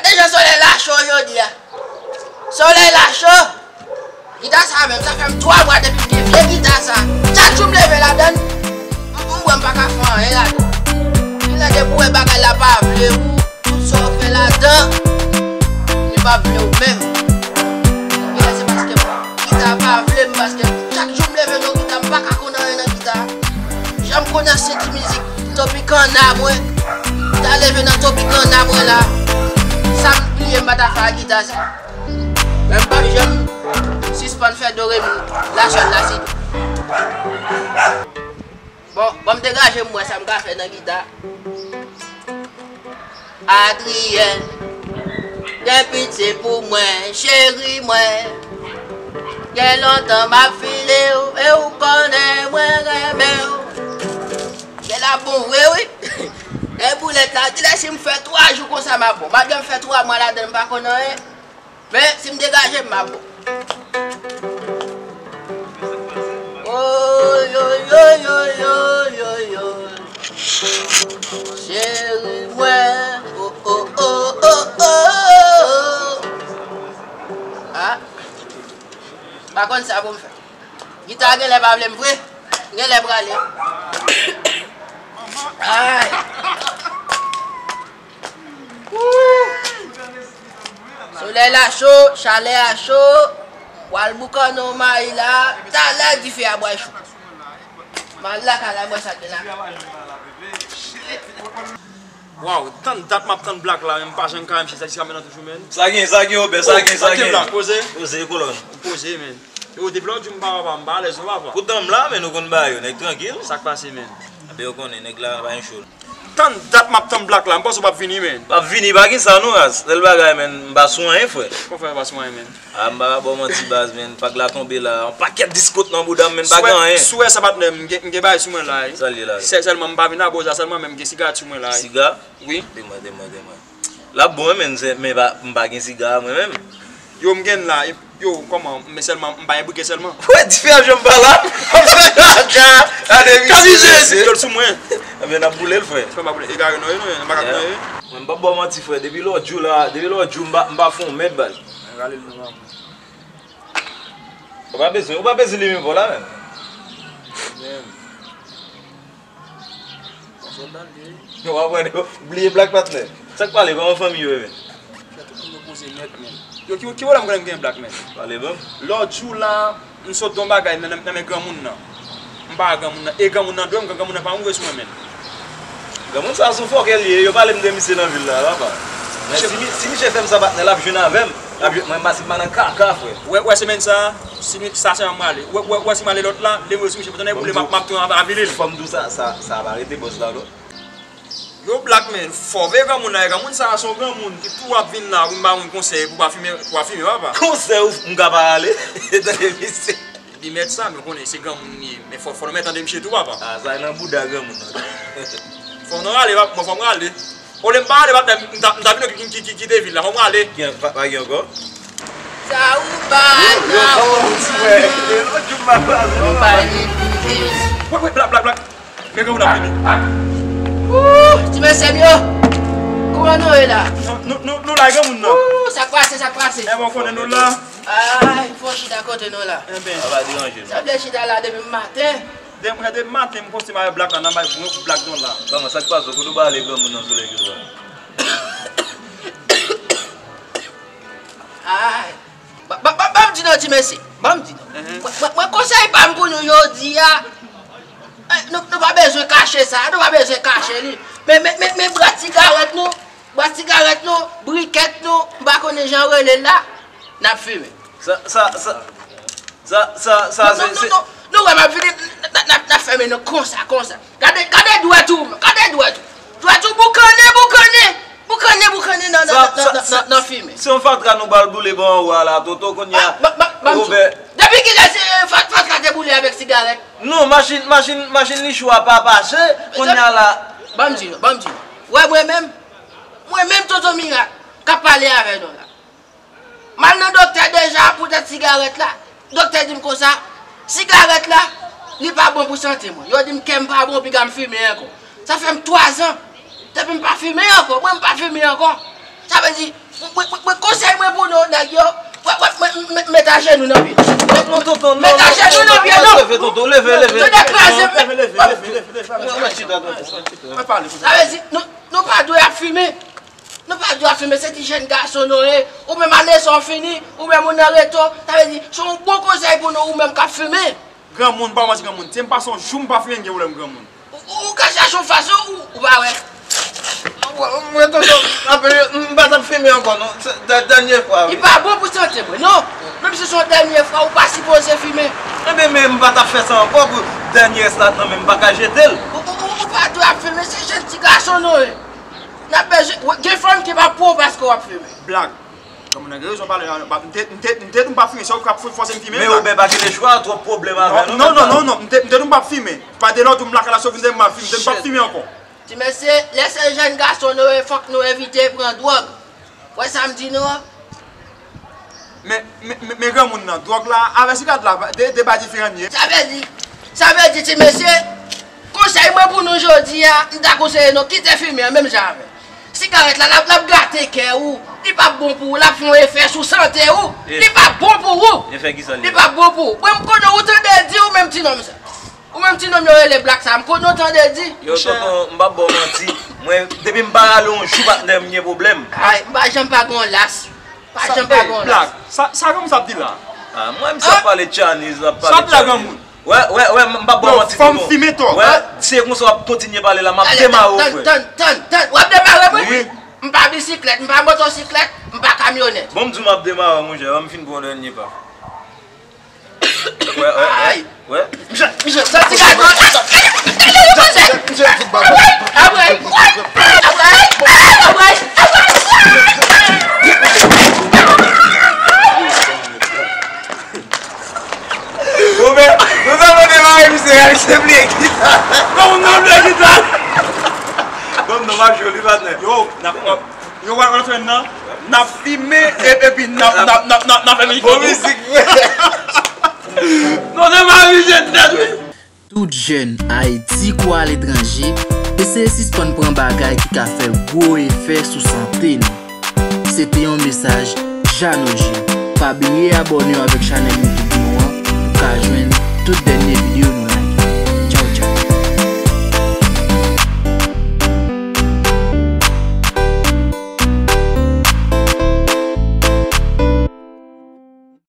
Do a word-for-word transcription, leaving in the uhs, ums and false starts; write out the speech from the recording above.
Deja solèy la cho jodi a. Solèy la cho. Gita sa menm, sa fè m twa mwa depi m gen vye gita sa. Chak jou m leve ladann, m, m wè m pa ka fè anyen ladann. Genlè depi w wè bagay la pa vle ou, tout sa w fè ladan, li pa vle ou menm. Genlè se paske gita pa vle m, paske chak jou m leve nan gita, m pa ka konn anyen nan gita. Jan m konn an senti mizik, topi kanna mwen, ta leve nan topi kanna mwen la. Sa m bliye m pa ta fè a gita sa. Men m p ap janm sispann fè do re mi la sòl la si do. Bon, bon m degaje m wè sa m ka fè nan gita. Adrienne, gen pitye pou mwen, cheri mwen. Gen lontan m ap file w, e w konnen mwen renmen w. Gen la bon vre wi. Gen boulèt la, di lè si m fè twa jou konsa m ap bon. Malgre m fè twa mwa ladann m pa konn anyen. Men, si m degaje m, m ap bon. Oy, oy, oy, oy, oy, oy, oy. Cheri mwen, oh, oh, oh, oh, oh, oh. Ah. Pa konn sa pou m fè. Gita genlè pa vle m vre. Genlè prale. Ay. Solèy la cho, chalè a cho, w al boukannen w mayi la, talè dife a bwè cho. M al lakay la, m wè sa k gen la. Waw, tann dat m ap tann Black la, men m pa janm ka menm chita jiska mentnan toujou, men. Sa gen, sa gen, Obè, sa gen, sa gen. Black, poze. Poze, kolòn. Poze, men. Yo, depi lòt jou m pa wè papa, m pa alèz non, papa. Poutan m la, men nou konn bagay yo, nèg trankil. Sa k pase, men? Abe yo konnen, nèg la pa gen cho. Tann dat m ap tann Black la, m panse w p ap vini, men. P ap vini, pa gen sa non, ras. Sèl bagay, men, m pa sou anyen, frè. Kòman fè w pa sou anyen, men? A, m pa ka ba w manti, baz, men. Pak la tonbe la. Yon pakèt diskot nan bouda m, men, pa gen anyen. Sou wè sa, patnè, m gen, m gen bagay sou mwen la, wi. Sa l ye la? Sè-, sèlman, m pa vin abòz la, sèlman, men m gen siga sou mwen la, wi. Siga? Wi. Tèmwen, tèmwen, tèmwen. L ap bon, wi, men, men pa, m pa gen siga, mwen menm. Yo, m gen la, e, yo, kòman, men sèlman, m pa gen brikè sèlman. Wè, dife ap janm pa la. Gade, misye, misye. Djòl sou mwen. Ebyen, n ap boule l, frè. Frè, m pa boule. Egare non, non, m pa ka non, wi. Mwen, m p ap ba w manti, frè. Depi lòt jou la, depi lòt jou, m pa, m pa fè yon mèt, baz. Rale l non, manman. Ou pa bezwen, ou pa bezwen li menm, vòlò, menm. Menm. Bon, sòlda l ye, wi. Yo, w ap wè, yo bliye Black, patnè. Sa k pale, kòman fanmi yo ye, men? Frè, tout moun yo poze nèt, men. Yo, ki, ki wòl m konnen m gen Black, men? Pale ban m. Lòt jou la, m sot yon bagay nan, nan, nan men granmoun nan. M pa wè granmoun nan. E granmoun nan dwe m, granmoun nan pa mouri sou mwen, men. Granmoun sa a se yon fòkè l ye, yo pale m de misye nan vil la, papa. Men si mi-, si misye fè m sa, patnè, l ap jwenn avè m. L ap jwenn, mwen, m pa, si m pa nan kaka, frè. Wè, wè, semèn sa a, si mi-, sa sèlman m prale. Wè, wè, wè, si m ale lòt la, lè m wè si misye, patnè, e boule, m ap, m ap tounen avili l. Fò m di w sa, sa, sa pa rete bòs la, non. Yo, Black, men, fò veye granmoun la, e granmoun sa a se yon granmoun ki tou ap vin la, pou m ba moun konsèy, pou pa fimen, pou pa fimen, papa. Konsèy ou, m ka pa ale? Tande misye. Li mèt sa, men w konnen se granmoun li ye. Men fò, fò nou mèt tande misye tou, papa. Ah, sa e nan bouda granmoun nan. Fò nou rale, papa, mwen fò m rale. Olye m pa rale, papa, m ta, m ta vin ki, ki, ki, kite vil la. Fò m rale. Gen, pa, pa gen ankò? Sa ou pa nan ou pa nan. Ou pa nan. Wè, wè, Black, Black, Black. Men granmoun ap vini. Ooh, ti mesye m yo. Kòman nou ye la? Nou, nou, nou, nou la granmoun nan. Ooh, sa k pase, sa k pase? Ebyen, w konnen nou la. Ay, fò chita kote nou la. Enben. Sa pa deranje nou. Sa vle chita la depi maten. Depi, depi maten, m konsi m avè Black la, nan bay bon Black don la. Kòman, sa k pase? Kote w ba ale granmoun nan solèy konsa? Ay. Ba, ba, ba, ban m di non, ti mesye. Ban m di non. Mwen, mwen, mwen konsèy pa m pou nou jodi a. Eh, nou, nou pa bezwen kache sa, nou pa bezwen kache li. Men, men, men, men bwat sigarèt nou, bwat sigarèt nou, brikèt nou, m pa konnen jan yo rele l la, n ap fimen. Sa, sa, sa, sa, sa, sa, se, se. Non, non, non, nou wè m ap vini, n, n, n, n ap fèmen nou konsa, konsa. Gade, gade dwèt ou, gade dwèt ou. Dwèt ou boukannen, boukannen. Boukannen, boukannen nan, nan, nan, nan, nan, nan fimen. Se yon fatra nou pral boule bò anwo a la, Toto, kounye a. Ah, ba, ba, ba m di w. Depi kilè se, eh, fa-, fatra te boule avèk sigarèt? Non, machin, machin, machin li cho a pa pase, kounye a la. Ban m di nou, ban m di nou. Wè mwen menm, mwen menm Toto Mirak k ap pale avè nou la. M al nan doktè deja poutèt sigarèt la. Doktè di m konsa, sigarèt la, li pa bon pou sante mwen. Yo di m kè m pa bon, piga m fimen ankò. Sa fè m twazan depi m pa fimen ankò. Mwen, m pa fimen ankò. Sa vle di, Mwen, mwen, mwen, konsèy mwen pou nou, nèg yo. Mwen, mwen, mwen, mwen, met ajenou nan pye. Non, tonton, non, non, non, leve, tonton, leve, leve. Tande kraze. Leve, leve, leve, leve, leve. Mwen chita, tonton, mwen chita. Sa vle di, nou, nou pa dwe ap fimen. Nou pa dwe ap fimen, se ti jèn gason nou ye. Ou menm ane sa w fini, ou menm ou nan reto. Sa vle di, se yon bon konsèy pou nou, ou menm k ap fimen. Granmoun, pa manti granmoun. Si m pase yon jou m pa fimen, m gen pwoblèm granmoun. Ou, ou, ou ka chache yon fason ou, ou pa wè. Mwen, tonton, apre, m pa t ap fimen ankò, non. Se dè-, dènye fwa, wi. Li pa bon pou sante mwen, non. Menm si se yon dènye fwa, ou pa sipoze fimen. Enben, men m pa t ap fè sa ankò pou dènye rès la nan men m, m pa ka jete l. Ou, ou, ou, ou pa dwe ap fimen, se jèn ti gason nou ye. N ap bezwen, gen fanm ki p ap pran w paske w ap fimen. Blag. Granmoun nan gen rezon pale la, m te, m te, m te di m p ap fimen, se ou k ap fòse m fimen. Men Woben pa gen lechwa, twòp pwoblèm avè nou. Non, non, non, non, m te, m te di m p ap fimen. Pa de lòd ou m lakay la, se ou vin di m p ap fimen, m te di m p ap fimen ankò. Ti mesye, lè se jèn gason nou ye, fòk nou evite pran dwòg. Wè sa m di nou an? Men, men, men, men granmoun nan, dwòg la, avè sigarèt la, de, de bagay diferan ye. Sa vle di, sa vle di, ti mesye, konsèy mwen pou nou jodi a, m ta konseye nou, kite fimen an, menm jan avè. Sigarèt la, l ap, l ap gate kè ou, li p ap bon pou ou, l ap fè yon efè sou sante ou, li p ap bon pou ou. Efè kisa li ye? Li p ap bon pou ou. Mwen, m konnen ou tande di ou menm ti nonm sa. Ou menm ti nonm yo rele Black sa, m konnen ou tande di. Yo, tonton, m p ap ba w manti. Mwen, depi m pa rale yon jou patnè m gen pwoblèm. Ay, m pa janm pa gen yon las. Pa janm pa gen yon las. Sa, sa granmoun sa ap di la? Ah, mwen, m sa ap pale Chinese, ap pale Chinese. Sa ap di la, granmoun? Wè, wè, wè, m p ap ba w manti, tonton. Fòm fimen twòp. Wè, se konsa w ap kontinye pale la, m ap demare w, frè. Tann, tann, tann, tann. W ap demare mwen? Wi. M pa bisiklèt, m pa motosiklèt, m pa kamyonèt. Bon, m di w m ap demare w, monchè, ban m fin pran dènye pa. Wè, wè, wè. Ay. Wè. Misye, misye, sa ti gason. Misye, misye, tout bagay. Apre. Apre. Apre. Bon, men, nou ta mande mari misye, misye bliye gita. Kòman nou bliye gita? Bon, non, m ap jwe li, patnè. Yo, n ap, n ap, yo, wè, wè, nan, n ap fimen, e, epi n ap, n ap, n ap, n ap, n ap fè mizik. Bon mizik, frè. Non, non, m ap bliye tèt, wi. Tout jèn, Ayiti kou aletranje, eseye sispann pran bagay ki ka fè gwo efè sou sante nou. Se te yon mesaj Jano G. Pa bliye abòne w avèk chanèl YouTube nou an pou w ka jwenn tout dènye videyo nou